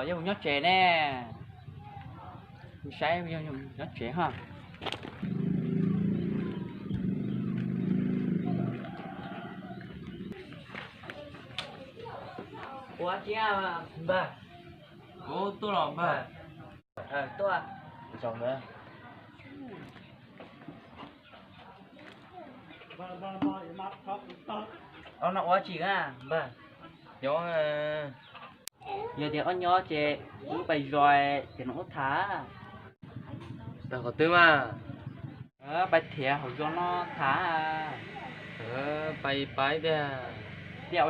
Yog mus nyob tsev ne, mus saib yog nyob tsev ha. Ua tsi npawg? Kuv tuaj los npawg. Tuaj. Ob no ua tsi na npawg? Nyob. Yog tias ob nyob ces wb pais zos ces no wb tham. Tag qhov twg mas? Pais thiab hauv zos no tham. Pais pais tiag. Tiag,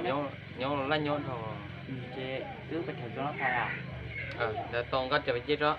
nyob los laj nyob dhau. Ces wb pais thiab hauv zos no tham. Ntawd tau nqa cov pais cia tso.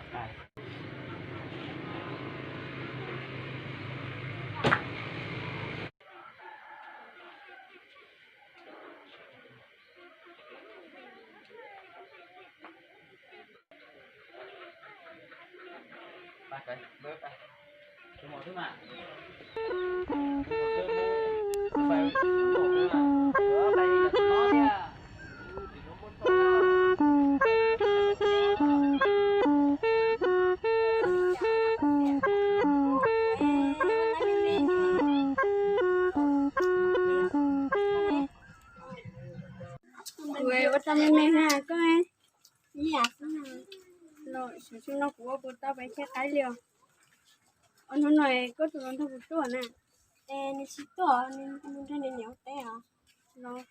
Ua tau me me na koj. Los xyov xyoo no kuv ua puas tau pais thiab qaib li os. Hnub no koj tus hluas nraug puas tuaj na? Es nws tsis tuaj, nws mus nrog nws niam ua teb os. Los.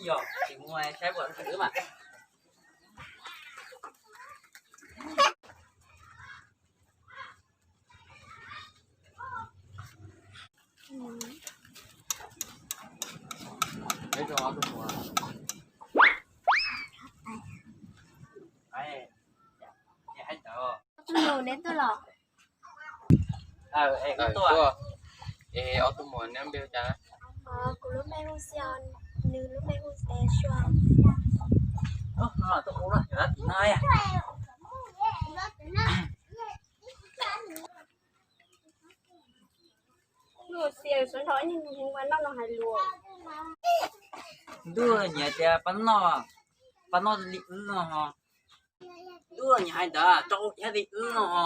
Yog tsis mus saib puas twb mas. Tus nus neb tuaj los? Tuaj. Es ob tug muam neb npe hu cas? Kuv lub npe hu Xia, nws lub npe hu Sua. Ntuj, Xia, sawv nrho ib nyuag mus ua noj no hais lus. Ntuj, nyiam tias pab noj, pab noj li wb no ho. Ntuj, nyiam hais ntawd rau thiab li wb no ho.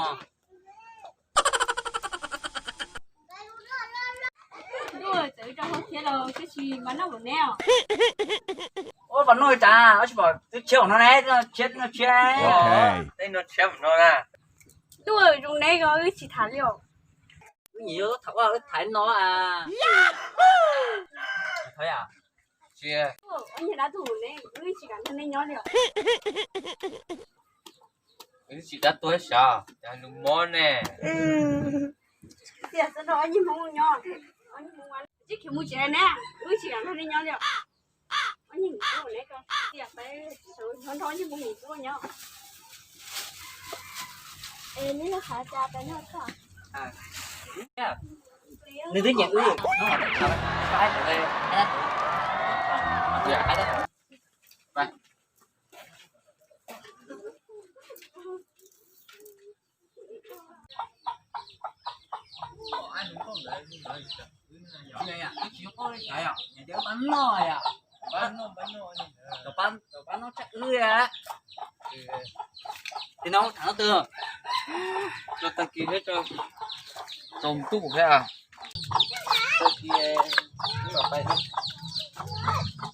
Ntuj, txawm wb rau hauv thiab los twb tsis pab noj npaum neb os. Ua pab noj li cas, wb tsis pom twb tshiab no ne, twb no tshiab, twb no tshiab. Twb no tshiab no na. Ntuj, zoo neb ko wb tsis tham li os. Wb nyiam yuav tham ua wb tham no a. Tsis, wb tsis kam nrog neb nyob li os. Wb tsis kam tuag sav, cas lus mob ne. Tias xav nrog ob niag Hmoob nyob, ob niag Hmoob ua tsis khiav mus tsev ne, wb tsis kam nrog neb nyob li os. Ob niag Hmoob neb ko, tias peb nrog ob niag Hmoob nyob. Es neb los xav cas peb noj txog? Nws twb nyiam wb. Wb tsis yog pab li cas yom, nyiam tias wb pab noj yom. Tom pab, tom pab noj tshaj wb li. Tim no tham no twg? Tso tag kis thiab tso, tsaus ntuj thiab. Tag kis wb los pais,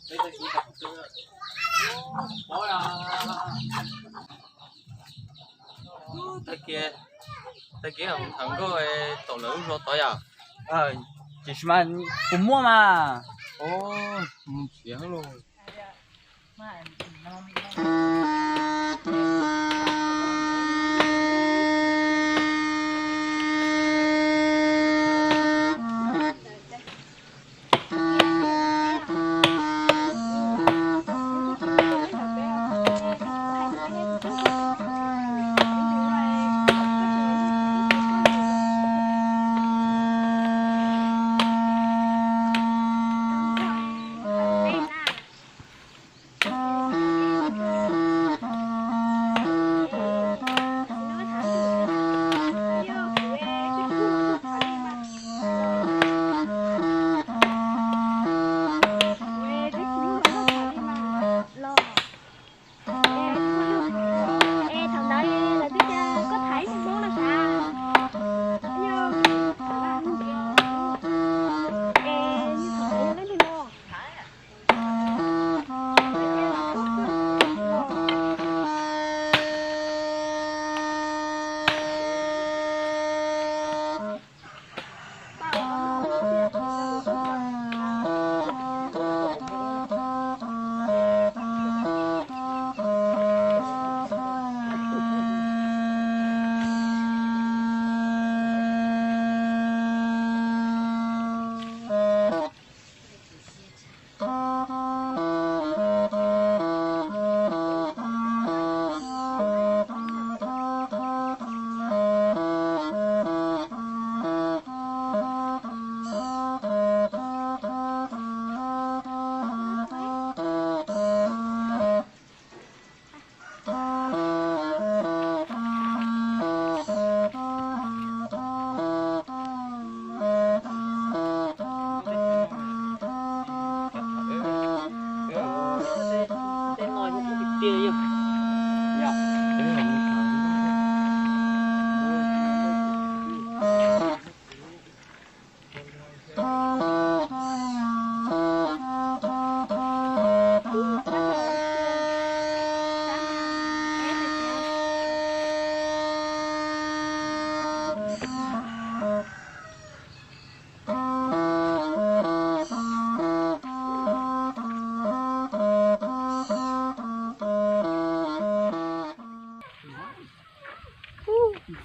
peb tag kis tham twg? Tag kis, tag kis tham nkauj tom lawv lub zos tod yom. Tiam sis mas kuv muaj mas. Mus txiav los.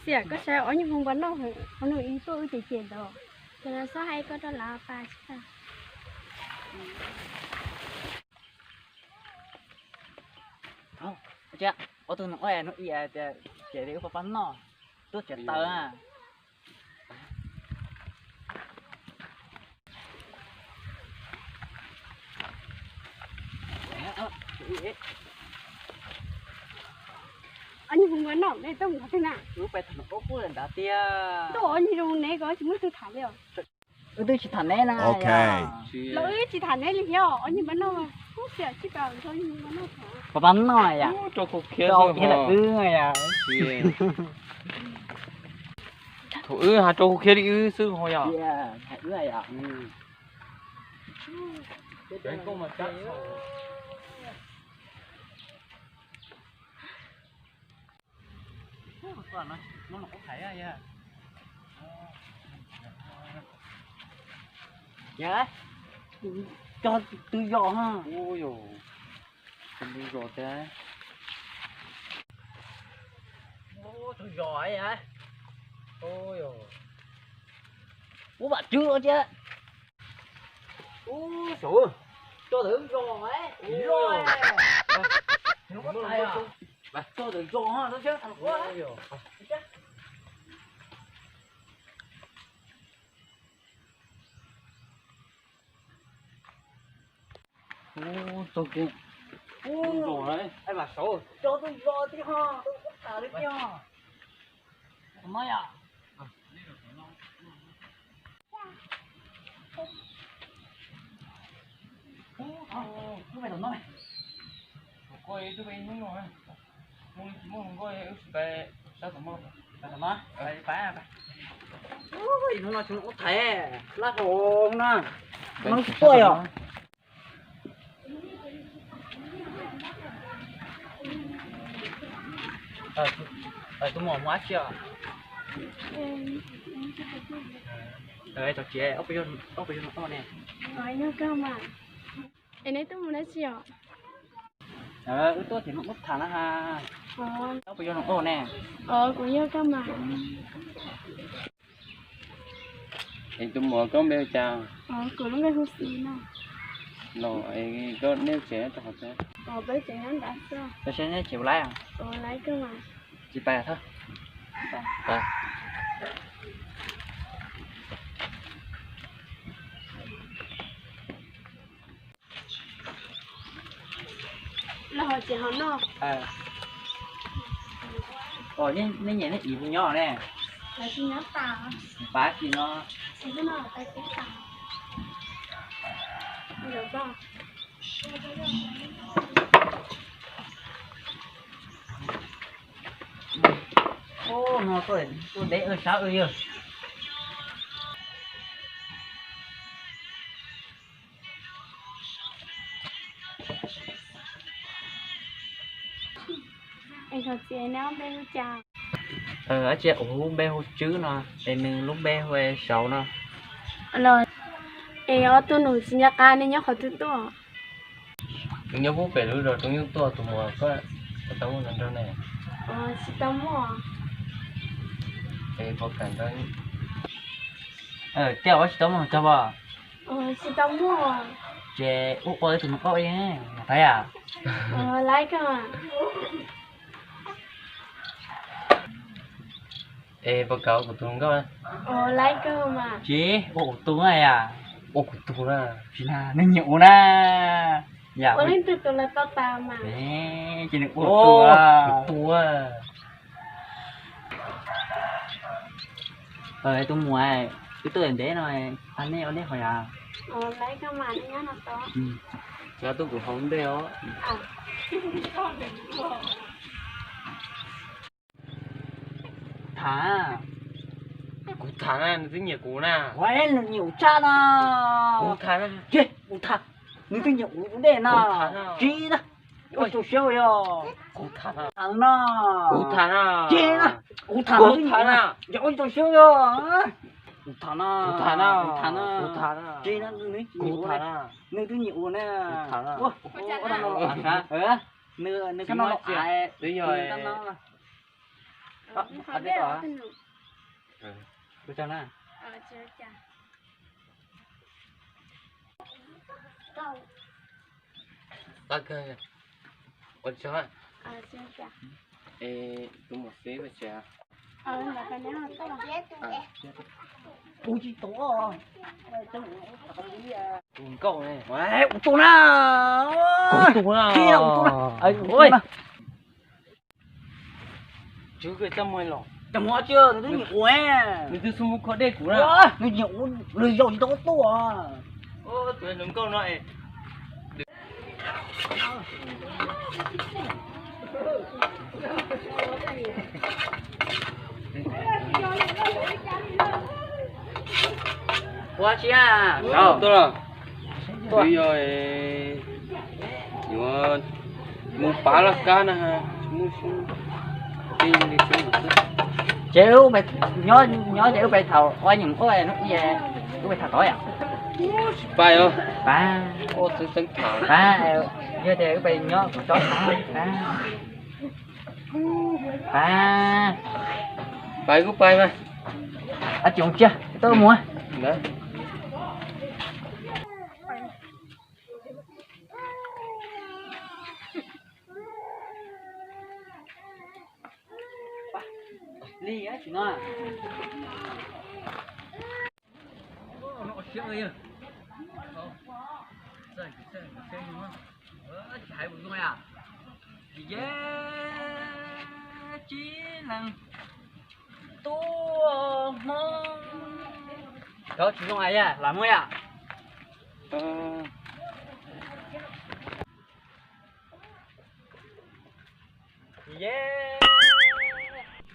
Xiam, koj saib ob nyuag hmoov npua noj, qhov no ib tuaj wb ces ces ntawd, ces no xob hais koj rau lawv pas tsis tas. Ob tug no ua no ib tias ces li wb pab pab noj, tuaj tsev taw na. Ob nyuag hmoov npua noj, nej tuaj mus qhov twg na? Wb pais tham ob pub lawm nrad tiag. Tuaj ob nyuag zoo neb ko tsis muaj tug tham li os. Wb twb tsis tham neb na. Los wb tsis tham neb li thiab, ob nyuag npua noj, ub, xiam, tsis pab noj tham. Pab pab noj yom. Rau kiag lawm wb yom. Thaum wb has rau hu khiav li wb xwb ho yom. Yog, cog tus zos ha. Tus zos thiab. Tus zos, ub, vam tswv thiab. Ub, saum, cog tus zos, zos, cog tus zos, ub, txog kiag. Ub, zos, vam saum cog tus zos tiag ho, tus ub tham li tiag ho. Tus no yom. Ub, tus no, tus no. Ub, hnub no tsis ua thaiv, lab hau na. No tuaj yom. Tus muam mus dab tsi os? Tau tsis, ob peb yog no tuaj ne. Es neb tuaj mus dab tsi os? Wb tuaj tim no ub tham na ha. Ob peb yog no tuaj ne. Kuv yog koj mas. Es tus muam koj npe hu cas? Kuv lub npe hu Xis no. Los es koj neb tsev rau qhov twg? Peb tsev nyob nrad xwb. Koj saib neb tsev ua laib? Ua laib koj mas. Tsis pais thawj. Los tsis ho noj. Nej nyiam nej ib hu nyob ne. Pab tsis no. Ub, no tuaj deb sab yog. Es koj txiv, neb ob npe hu cas? Dab tsi, kuv lub npe hu Tswb no, es nws lub npe hu Sauv no. Los, es ob tug nus tsis nco qab nej nyob qhov twg tuaj? Nws nyob pub pem lub zos Roob Nyuj tuaj, tus muam koj tau muaj nrog ne. Tsis tau muaj. Es puas kam nrog, tias ua tsis tau muaj tog pom? Tsis tau muaj. Ces ua ua tus hluas nkauj, Phaib a. Laib koj. Es puas kam ua kuv tus hluas nkauj? Laib koj mas. Ces ua kuv tus na yom. Ua kuv tus na. Tsis na, nws nyiam ua na. Yam ua leej twg tus los tau tas mas. Ces nws ua tus. Tus. Tus muam, wb tuaj ntev no, nej ua nej qhov yam. Laib koj mas, nej nyob no tos. Cov tuaj kuv hauv ntej os. Tham. Kuv tham na, nws twb nyiam kuv na. Ua nws nyiam ua tshaj na. Kuv tham na. Ces kuv tham, nws twb nyiam kuv ua ntej na. Tsis na, ua rau siab yog. Kuv tham na. Kuv tham na. Ces na, kuv tham, kuv tham na. Yog ua rau siab yog. Kuv tham na. Kuv tham na. Kuv tham na. Ces na, nws tsis nyiam kuv, nws twb nyiam ua na. Ua, ua no los sav. Nws, nws koj no los sav. Twb yog. Ua tsaug na. Ua tsaug. Es tus muam xib ua tsaug. Ua tsis tau. Tus nkauj ne. Ua tus na. Tus na. Ua tus na. Tsis koj txaj muag los. Txaj muag tsis, nws twb nyiam ua. Nws twb xub mus kho dej kuv na. Nws nyiam ua, nws zaum tsis tau tuaj. Tus hluas nkauj no es. Ua tsis a. Tuaj los. Twb yog yuav mus pav laj kab na. Ces wb, nyob, nyob ces wb pais tham, ua nyeem ua hnub ib, wb pais tham tod yom. Tsis pais os. Pab, pab, yog tias wb pais nyob kuv tsob pab, pab, pab. Pais kuj pais mas. Ab tsis tsiaj tau mus. Li tsis no. Tsis hais mus zoo a. Ces tsis lees tuaj hmo. Cov tsis zoo a, lam muab yom.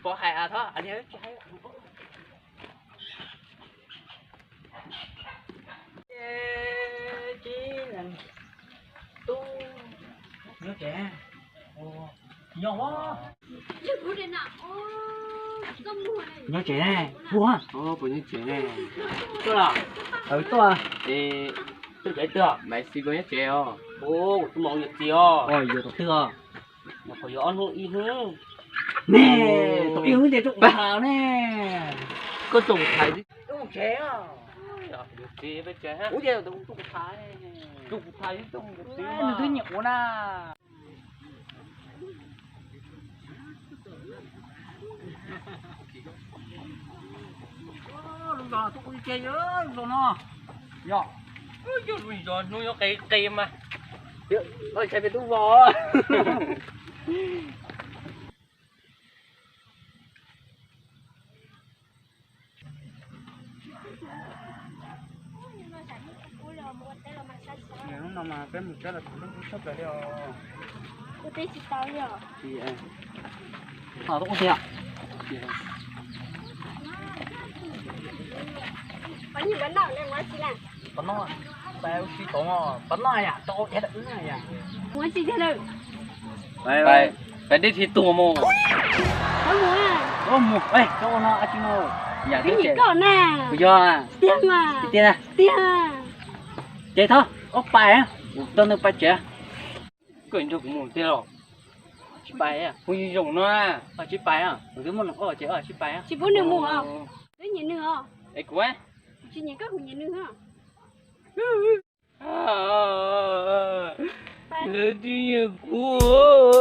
Pov hais a, thov a li tsis hais. Tsis lees tuaj. Nyob tsev. Nyob, nyob tsev ne, puas nyob tsev ne? Tuaj los? Tuaj. Tuaj tsev twg? Maiv Xis puas nyob tsev os? Kuv tus maum yuav txiv os. Yuav tus twg os? Nyuam qhuav yuav ob hnub ib hnub. Ne, tus ib hnub ces tuaj ua thaum ne. Koj tuaj ua thaum twb tuaj tsev os. Yuav txiv peb tsev. Kuv ces tuaj ua thaum. Tuaj ua thaum, nws twb nyiam kuv na. Lub zos tuaj ua ke, lub zos no. Yog, yog lub zos hnub nyob qe qe mas. Ntshai peb tub vog. Hnub no mas peb mus tsheb los tsis tshaj plaws li os. Ua teb tsis tau li os. Tsis, no tuaj ua tiag. Pab noj, pab ua si tod, pab noj yam tau ua tiag lawm yam. Ua si tiag lawm. Pais dej thiv tuag mus. Mus, mus, koj ua no tsis mus. Yam twb koj na. Kuv yog. Tiag mas. Tiag tiag. Tiag. Ces thov koj pais, kuv coj nws pais tsev. Koj nrog kuv mus tiag los? Tsis pais, kuv zoo zoo no. Tsis pais, kuv twb muaj nws ua ces tsis pais. Tsis pub nws mus os. Twb nyiam nws os. Es kuv tsis nyiam koj, kuv nyiam nws os. Lawv twb nyiag kuv.